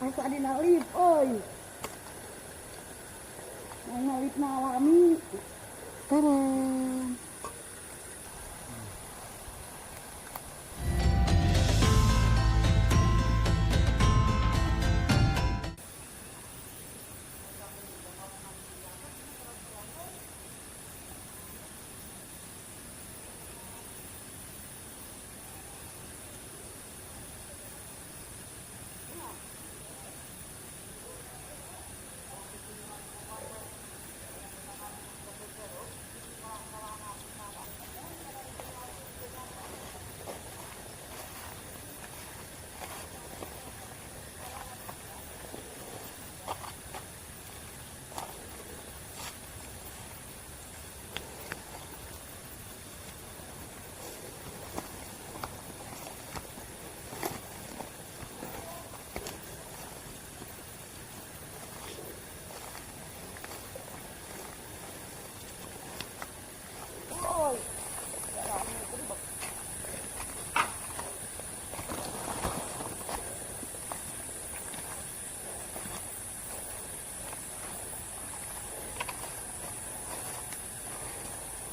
Asa dina lift euy. Aing lift na alami. Taran.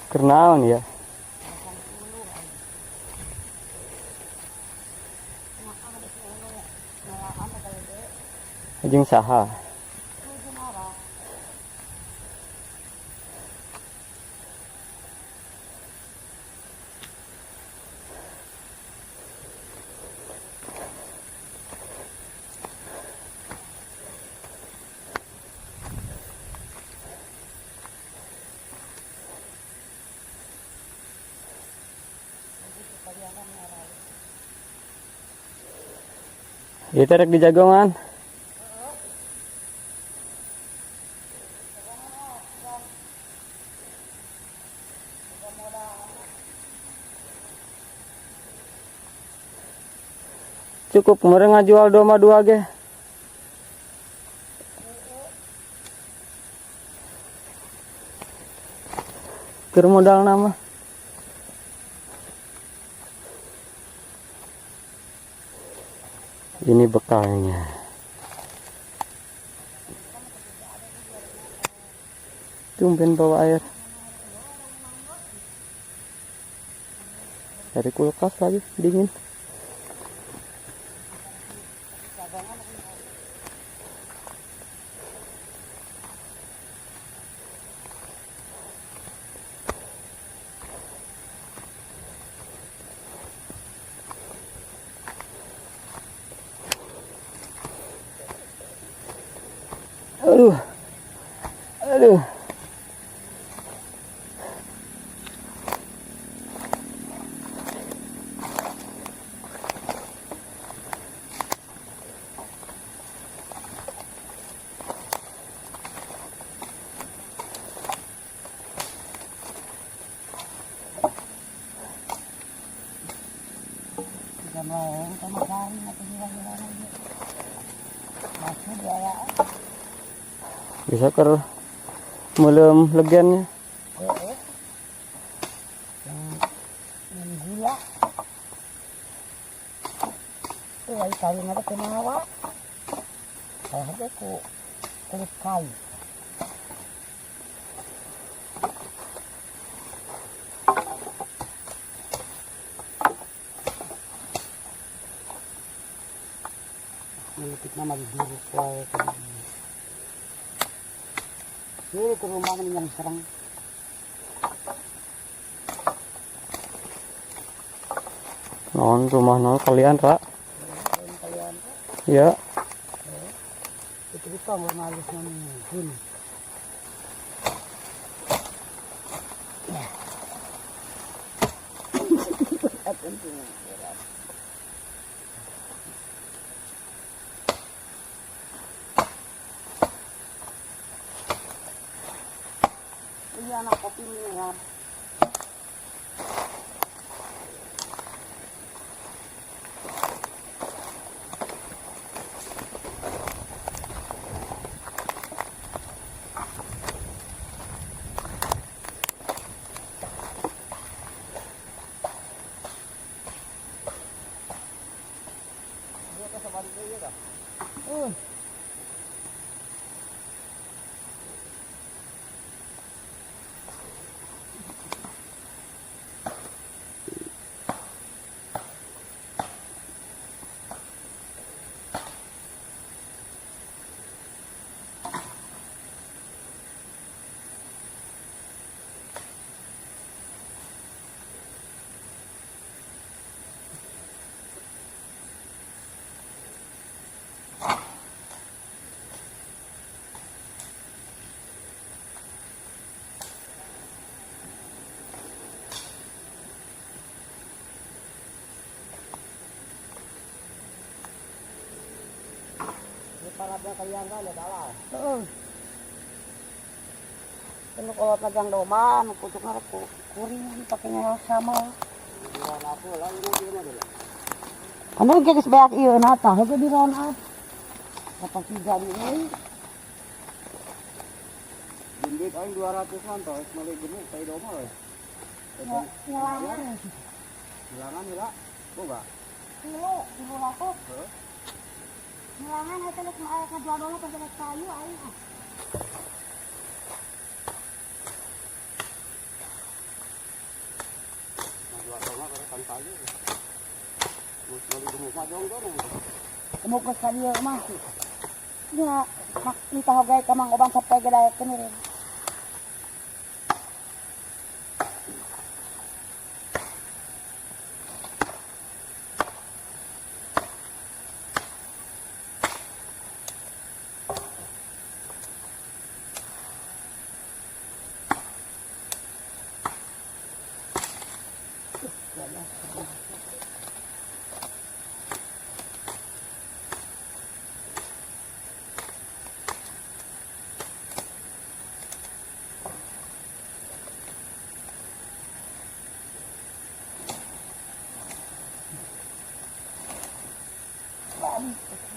Keur naon ya? Jeung saha? Ieu teh rek dijagongan. Cukup meureun ngajual domba dua ge. Keur modal nama. Ini bekalnya. Tumben bawa air. Dari kulkas lagi dingin. Aduh. Aduh. Jam lain sama kari atau gimana lagi. Masih dia. Bisa keur meuleum legennya. Heeh. Yang gula. Tuh ai kawin ada kumaha. Kalau teh ku kulit kayu. Melipit nama di duruk wae ka di. Ini ke rumah yang serang. Non rumah nol kalian, Pak. Kalian. Ya. Itu itu mau halus mungkin. Ya. Ini anak kopi merah. Heeh. Kalau kolot nagang doma, nu pucuk na ku kuring pake sama. Anu geus beak ieu na tah heuh di round up. Kapan tiga di euy. Jimbit aing 200-an toh, meuli gemuk tai domba we. Nyelangan. Bilangan heula. Boga. Kilo, kilo ratus. Nyelangan eta rek aya ngajual doma teh rek kayu aing ah. Ngajual domba kada kan kayu. Geus meuli gemuk mah jonggon. Gemuk geus ka dieu mah. Nya, mak nitah oge ka Mang Obang sampai ge daekeun eureun.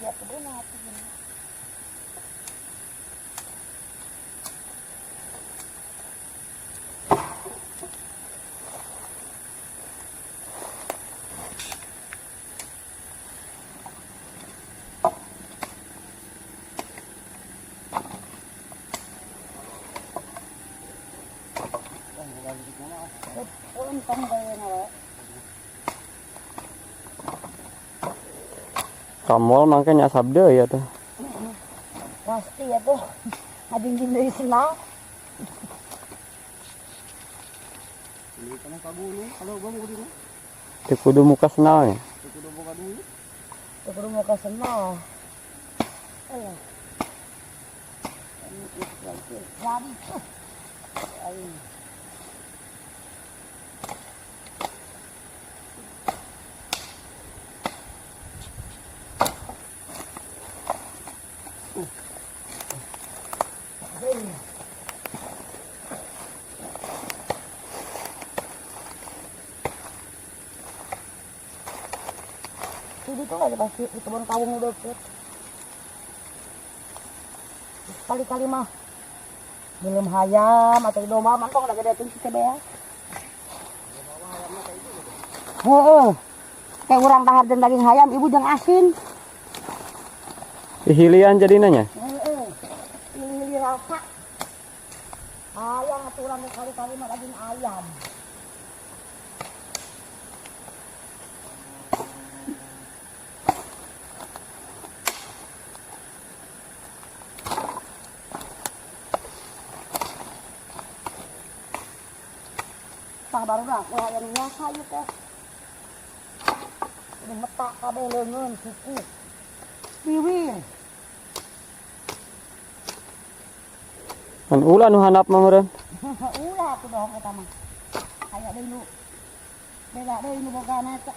Siap benar. Untung gawe na we. Kamol mangke nyasab deui ya tuh. Pasti ya tuh. Ngajingjing deui senang. Ini kana ka gunung, kalau bang kudu mah. Teu kudu muka senal nya. Teu kudu boga duit. Teu kudu muka senal. Alah. Jadi. Aing. Itu tuh ada pasti di kebun kawung udah deket. Kali-kali mah belum hayam atau domba mantong udah gede tuh si teh ya. Heeh. Kayak urang dahar jeung daging hayam ibu jeung asin. Dihilian jadina nya. Heeh. Hili-hili rasa. Ayam atuh urang kali-kali mah daging ayam. Tah baru dah, ulah yang biasa ieu teh. Udah metak kabeh leungeun suku. Wiwir. Kan ulah nu handap mah meureun. Ulah atuh dohong eta mah. Aya deui nu beda deui nu bogana eta.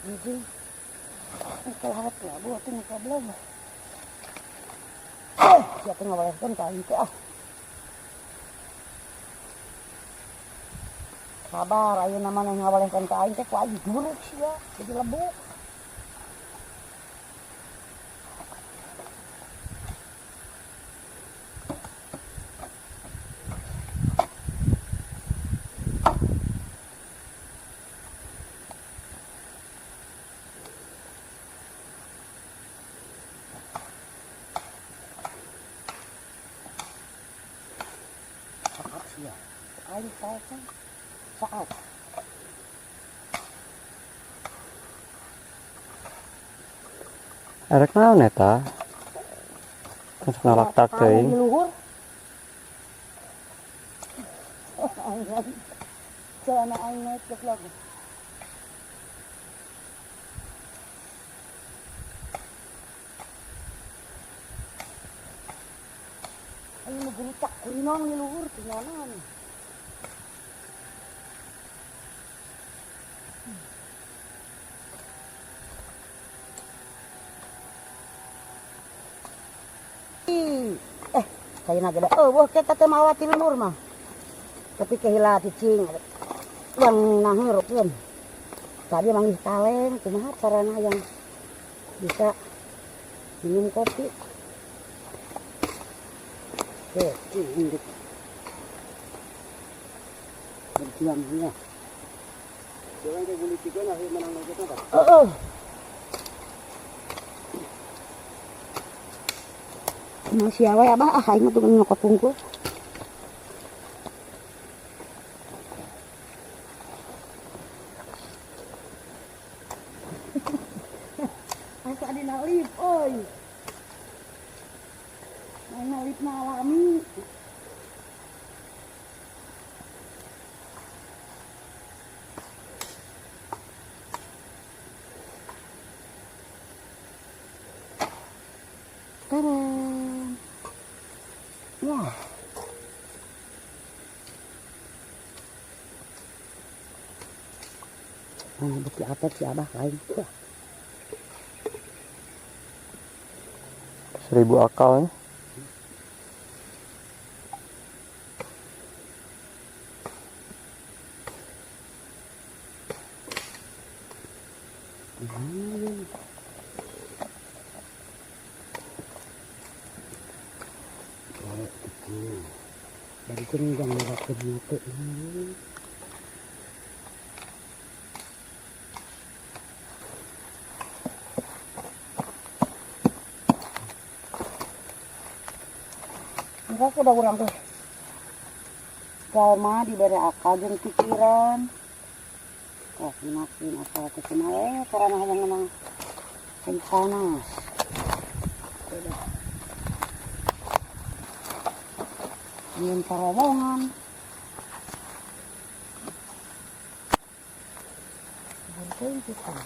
Anjing. Kalau lah, buat ini problem. Siapa ngawalkan kain teh ah. Sabar, ayo namanya ngawalkan kain teh ku aing buruk sia, jadi lebuk. Saat sia. Aing tahu saat. Erek naon eta? Masuk nalaktak teuing. Di luhur. Celana aing naik goblok. Aing nu gerutak kurinong di luhur tingonan. Kayaknya gede. Oh, wah kita teh mawa ti lembur mah. Tapi kehila cicing. Yang nahurupkeun. Tadi manggih kaleng, kumaha carana yang bisa minum kopi. Oke, ini berjuang ya. Jangan kayak gulitikan akhir menang lagi kan. Oh. Masih awe abah, ah aing mah tukang nyokot tungkul. Asa dina lip euy. Main lip na alami. Tadam. Wah. Mana bukti apa si abah lain. Wah. 1000 akal. Dari sini jangan lewat ke ini. Enggak udah urang tuh. Jalma diberi akal jeung pikiran. Kopi makin asal teh kumaha karena hayang menang sing panas. Udah. Nyieun terowongan. Bunting kita.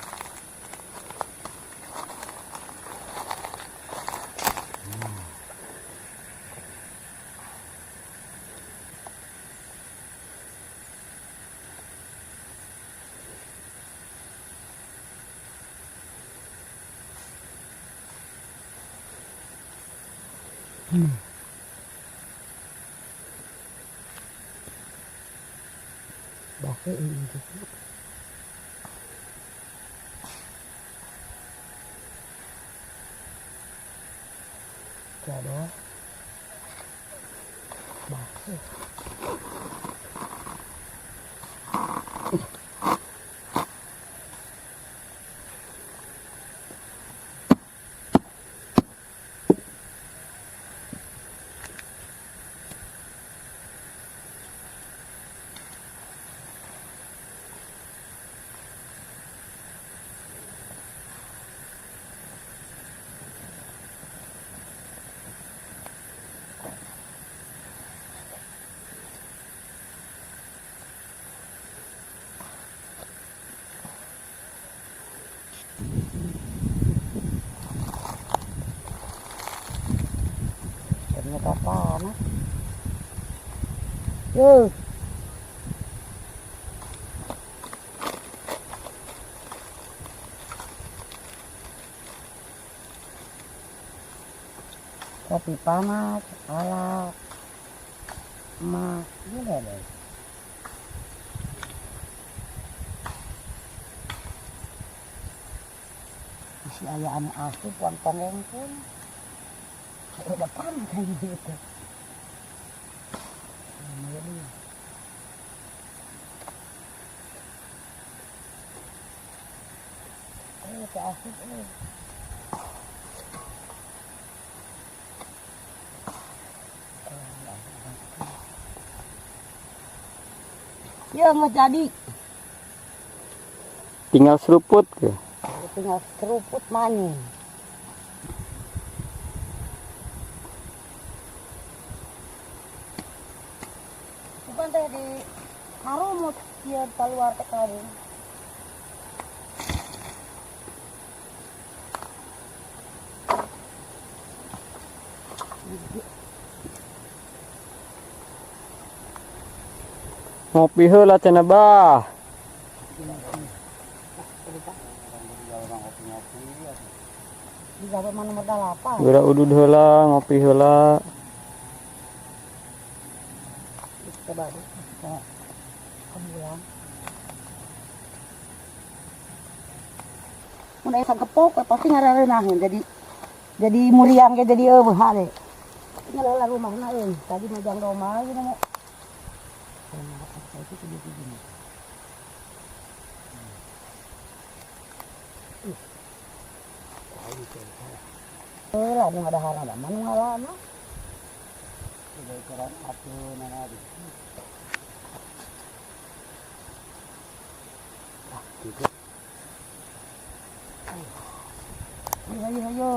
Bakit ini juga? Tiada. Bakit. Ternyata panas. Yo. Kopi panas ala ma gila deh. Si aya anu asup wan tonggeng pun. Udah panas kayak gitu. Asup ini. Ya nggak jadi. Tinggal seruput ke. Tinggal seruput manyun. Bukan teh di harumut ieu keluar teh kawung. Ngopi heula cenah bah. Di gawe mah nomor 8. Geura udud heula, ngopi heula. Coba deh, kita kebulan. Mun aya sagepok we pasti ngarareunaheun jadi muriang ge jadi eueuh hade. Ngaleula rumahna euy, tadi majang domba gitu mau. Itu kudu gini. Lah nu ngadahar ada mah nu ngalana. Ukuran atuh nana di. Ah, gitu. Ayo, ayo, ayo.